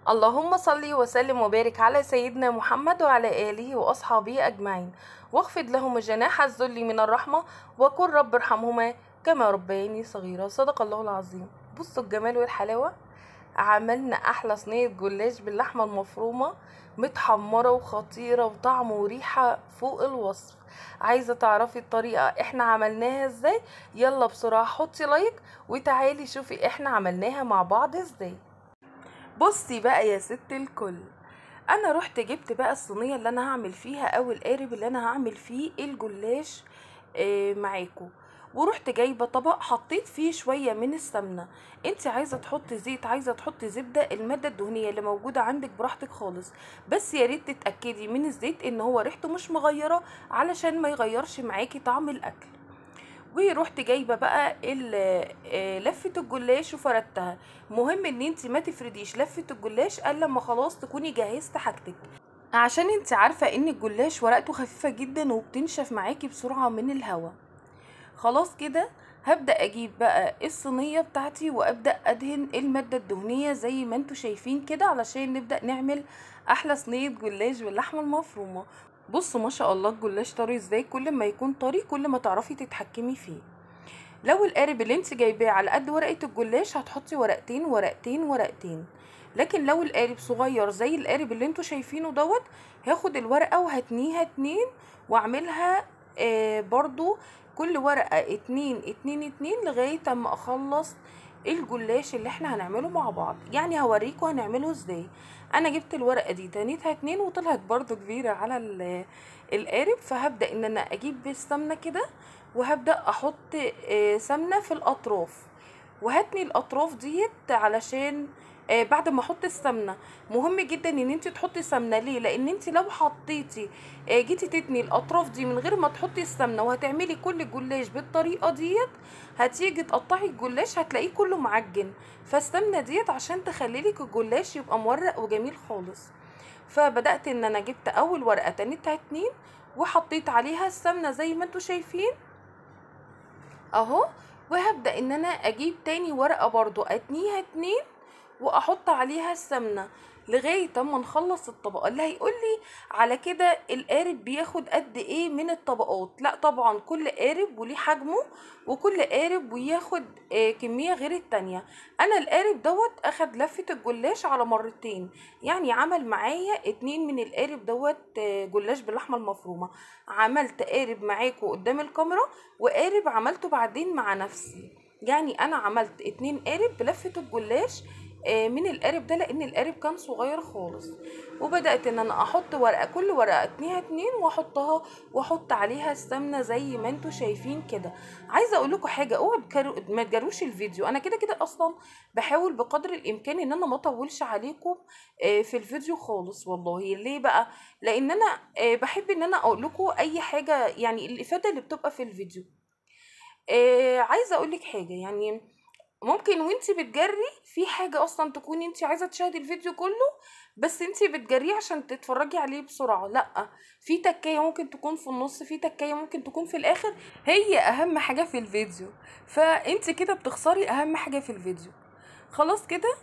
اللهم صل وسلم وبارك على سيدنا محمد وعلى آله وأصحابه أجمعين، واخفض لهم جناح الذل من الرحمة وقل رب ارحمهما كما ربياني صغيرة. صدق الله العظيم. بصوا الجمال والحلاوة، عملنا أحلى صينية جلاش باللحمة المفرومة متحمرة وخطيرة وطعم وريحة فوق الوصف. عايزة تعرفي الطريقة احنا عملناها ازاي؟ يلا بسرعة حطي like وتعالي شوفي احنا عملناها مع بعض ازاي. بصي بقى يا ست الكل، انا رحت جبت بقى الصينية اللي انا هعمل فيها او القارب اللي انا هعمل فيه الجلاش معاكم، ورحت جايبه طبق حطيت فيه شوية من السمنة. انت عايزه تحطي زيت، عايزه تحطي زبدة، المادة الدهنية اللي موجودة عندك براحتك خالص، بس يا ريت تتاكدي من الزيت ان هو ريحته مش مغيرة علشان ما يغيرش معاكي طعم الاكل. ورحت جايبه بقى لفه الجلاش وفردتها. مهم ان انت ما تفرديش لفه الجلاش الا لما خلاص تكوني جهزت حاجتك، عشان انت عارفه ان الجلاش ورقته خفيفة جدا وبتنشف معاكي بسرعة من الهواء. خلاص كده هبدأ اجيب بقى الصينية بتاعتي وابدأ ادهن المادة الدهنية زي ما انتوا شايفين كده علشان نبدأ نعمل احلى صينية جلاش باللحمة المفرومة. بصوا ما شاء الله الجلاش طري ازاي، كل ما يكون طري كل ما تعرفي تتحكمي فيه. لو القارب اللي انت جايباه على قد ورقة الجلاش هتحطي ورقتين ورقتين ورقتين، لكن لو القارب صغير زي القارب اللي انتوا شايفينه دوت هاخد الورقة وهتنيها اتنين واعملها برضو كل ورقة اتنين اتنين اتنين لغاية اما اخلص الجلاش اللي احنا هنعمله مع بعض. يعني هوريكم هنعمله ازاي. انا جبت الورقة دي تنيتها اتنين وطلعت برضو كبيرة على القارب، فهبدأ ان انا اجيب السمنة كده وهبدأ احط سمنة في الاطراف، وهتني الاطراف ديت علشان بعد ما احط السمنة. مهم جدا ان انت تحطي سمنه، ليه؟ لان انت لو حطيتي جيتي تتني الاطراف دي من غير ما تحطي السمنة وهتعملي كل الجلاش بالطريقة ديت، هتيجي تقطعي الجلاش هتلاقيه كله معجن. فالسمنه ديت عشان تخليلك الجلاش يبقى مورق وجميل خالص. فبدات ان انا جبت اول ورقة تنيتها اتنين وحطيت عليها السمنة زي ما انتوا شايفين اهو، وهبدا ان انا اجيب تاني ورقة برضو اتنيها اتنين واحط عليها السمنة لغاية اما نخلص الطبقة. اللي هيقول لي على كده القارب بياخد قد ايه من الطبقات؟ لا طبعا كل قارب وليه حجمه، وكل قارب وياخد كمية غير التانية. انا القارب دوت اخد لفه الجلاش على مرتين، يعني عمل معايا اتنين من القارب دوت جلاش باللحمه المفرومه. عملت قارب معاكم قدام الكاميرا وقارب عملته بعدين مع نفسي، يعني انا عملت اتنين قارب بلفه الجلاش من القارب ده لان القارب كان صغير خالص. وبدات ان انا احط ورقة، كل ورقة اتنيها اتنين واحطها واحط عليها السمنة زي ما انتوا شايفين كده. عايزه اقول لكم حاجة، اوعوا ما تجروش الفيديو، انا كده كده اصلا بحاول بقدر الامكان ان انا ما اطولش عليكم في الفيديو خالص والله. ليه بقى؟ لان انا بحب ان انا اقول لكم اي حاجة، يعني الافادة اللي بتبقى في الفيديو. عايزه اقول لك حاجة، يعني ممكن وانتي بتجري في حاجة اصلا تكوني انتي عايزة تشاهدي الفيديو كله بس انتي بتجريه عشان تتفرجي عليه بسرعة، لا، في تكاية ممكن تكون في النص، في تكاية ممكن تكون في الاخر، هي اهم حاجة في الفيديو، فانتي كده بتخسري اهم حاجة في الفيديو. خلاص كده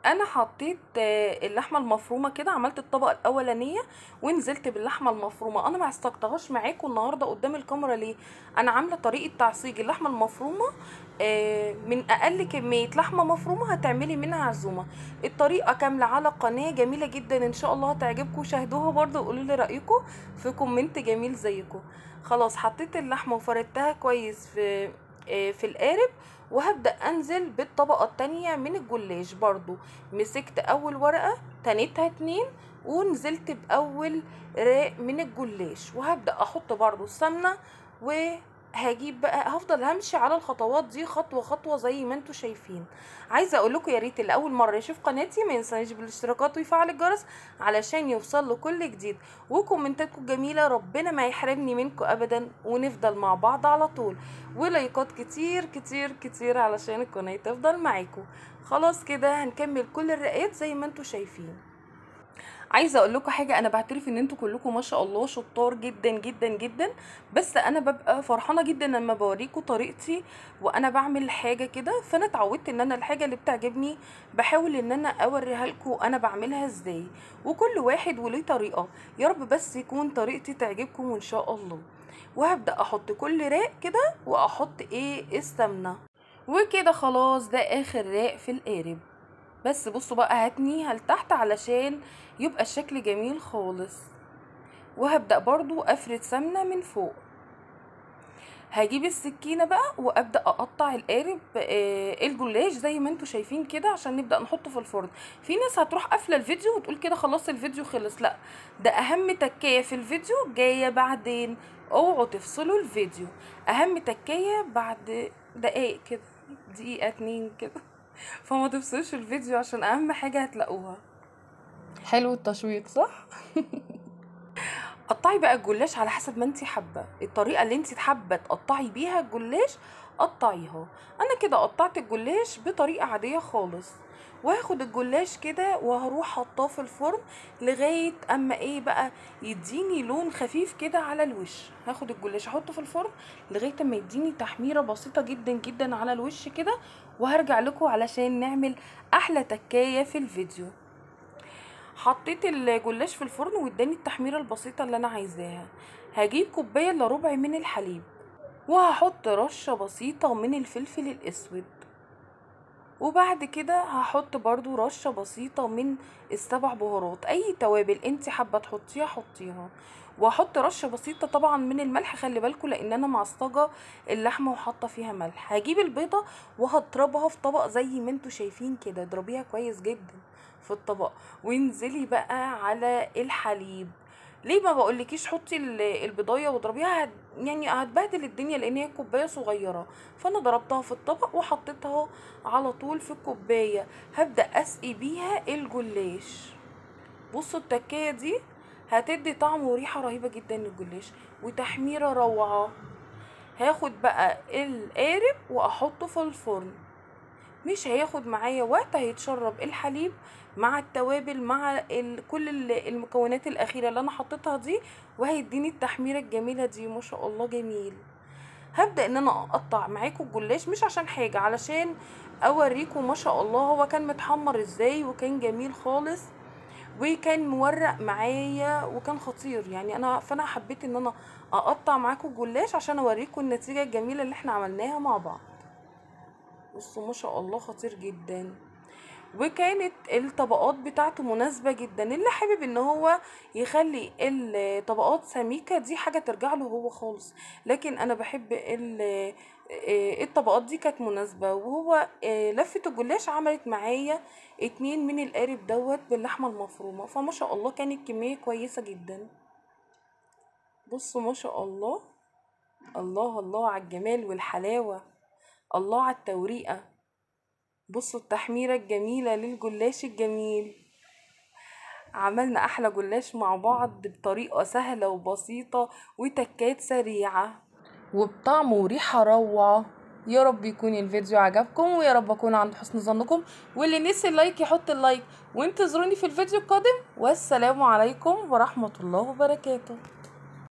انا حطيت اللحمة المفرومه كده، عملت الطبقة الاولانية ونزلت باللحمه المفرومه. انا ما عصقتهاش معاكم النهارده قدام الكاميرا ليه؟ انا عامله طريقه تعصيج اللحمة المفرومه من اقل كمية لحمه مفرومه هتعملي منها عزومة. الطريقة كاملة على قناة جميلة جدا ان شاء الله هتعجبكم، شاهدوها برده وقولوا لي رايكم في comment جميل زيكم. خلاص حطيت اللحمة وفردتها كويس في القارب، وهبدأ انزل بالطبقة التانية من الجلاش. برضو مسكت اول ورقة تنيتها اتنين ونزلت باول راق من الجلاش، وهبدأ احط برضو السمنة، وهجيب بقى هفضل همشي على الخطوات دي خطوة خطوة زي ما انتوا شايفين. عايزة اقول لكم يا ريت اللي اول مرة يشوف قناتي ما ينساش بالاشتراكات ويفعل الجرس علشان يوصل له كل جديد، وكومنتاتكم الجميلة ربنا ما يحرمني منكم ابدا، ونفضل مع بعض على طول، ولايكات كتير كتير كتير علشان القناة تفضل معاكم. خلاص كده هنكمل كل الرقات زي ما انتوا شايفين. عايزه اقول لكم حاجة، انا بعترف ان انتوا كلكم ما شاء الله شطار جدا جدا جدا، بس انا ببقى فرحانة جدا لما بوريكم طريقتي وانا بعمل حاجة كده. فانا اتعودت ان انا الحاجة اللي بتعجبني بحاول ان انا اوريها لكم انا بعملها ازاي، وكل واحد وليه طريقه. يا رب بس يكون طريقتي تعجبكم ان شاء الله. وهبدا احط كل راق كده واحط ايه السمنة وكده. خلاص ده اخر راق في القارب. بس بصوا بقى هتنيها لتحت علشان يبقى الشكل جميل خالص. وهبدأ برضو افرد سمنة من فوق. هجيب السكينة بقى وابدأ اقطع القارب الجلاش زي ما انتوا شايفين كده عشان نبدأ نحطه في الفرن. في ناس هتروح قافلة الفيديو وتقول كده خلاص الفيديو خلص، لا ده اهم تكاية في الفيديو جاية بعدين، اوعوا تفصلوا الفيديو. اهم تكاية بعد دقايق كده، دقيقة 2 كده، فما تفصلش الفيديو عشان اهم حاجة هتلاقوها. حلو التشويق صح؟ قطعي بقى الجلاش على حسب ما انت حابة، الطريقة اللي انت حابة تقطعي بيها الجلاش قطعيها. انا كده قطعت الجلاش بطريقة عادية خالص. وهاخد الجلاش كده وهروح حطاه في الفرن لغاية اما ايه بقى يديني لون خفيف كده على الوش. هاخد الجلاش احطه في الفرن لغاية اما يديني تحميره بسيطة جدا جدا على الوش كده، وهرجع لكم علشان نعمل احلى تكايه في الفيديو. حطيت الجلاش في الفرن واداني التحميره البسيطة اللي انا عايزاها. هجيب كوباية الا ربع من الحليب، وهحط رشه بسيطة من الفلفل الاسود، وبعد كده هحط برضو رشة بسيطة من السبع بهارات، اي توابل انت حابة تحطيها حطيها. وهحط رشة بسيطة طبعا من الملح، خلي بالكم لان انا معصجة اللحمة وحاطة فيها ملح. هجيب البيضة وهضربها في طبق زي ما انتوا شايفين كده، اضربيها كويس جدا في الطبق، وانزلي بقى على الحليب. ليه ما بقولكيش حطي البضايه واضربيها، يعني هتبهدل الدنيا لان هي كوباية صغيرة. فانا ضربتها في الطبق وحطيتها على طول في الكوباية. هبدا اسقي بيها الجلاش. بصوا التكايه دي هتدي طعم وريحه رهيبة جدا للجلاش وتحميره روعه. هاخد بقى القارب واحطه في الفرن، مش هياخد معايا وقت، هيتشرب الحليب مع التوابل مع كل المكونات الاخيرة اللي انا حطيتها دي، وهيديني التحميره الجميلة دي ما شاء الله جميل. هبدا ان انا اقطع معاكم الجلاش، مش عشان حاجة، علشان اوريكم ما شاء الله هو كان متحمر ازاي، وكان جميل خالص وكان مورق معايا وكان خطير يعني. فانا حبيت ان انا اقطع معاكم الجلاش عشان اوريكم النتيجة الجميلة اللي احنا عملناها مع بعض. بصوا ما شاء الله خطير جدا، وكانت الطبقات بتاعته مناسبة جدا. اللي حابب ان هو يخلي الطبقات سميكة دي حاجة ترجع له هو خالص، لكن انا بحب الطبقات دي كانت مناسبة. وهو لفة الجلاش عملت معايا 2 من القارب دوت باللحمة المفرومة، فما شاء الله كانت كمية كويسة جدا. بصوا ما شاء الله، الله الله على الجمال والحلاوة، الله على التوريقة. بصوا التحميرة الجميلة للجلاش الجميل. عملنا احلى جلاش مع بعض بطريقة سهلة وبسيطة وتكات سريعة وبطعم وريحة روعة. يا رب يكون الفيديو عجبكم، ويا رب اكون عند حسن ظنكم، واللي نسي ال like يحط ال like، وانتظروني في الفيديو القادم. والسلام عليكم ورحمة الله وبركاته.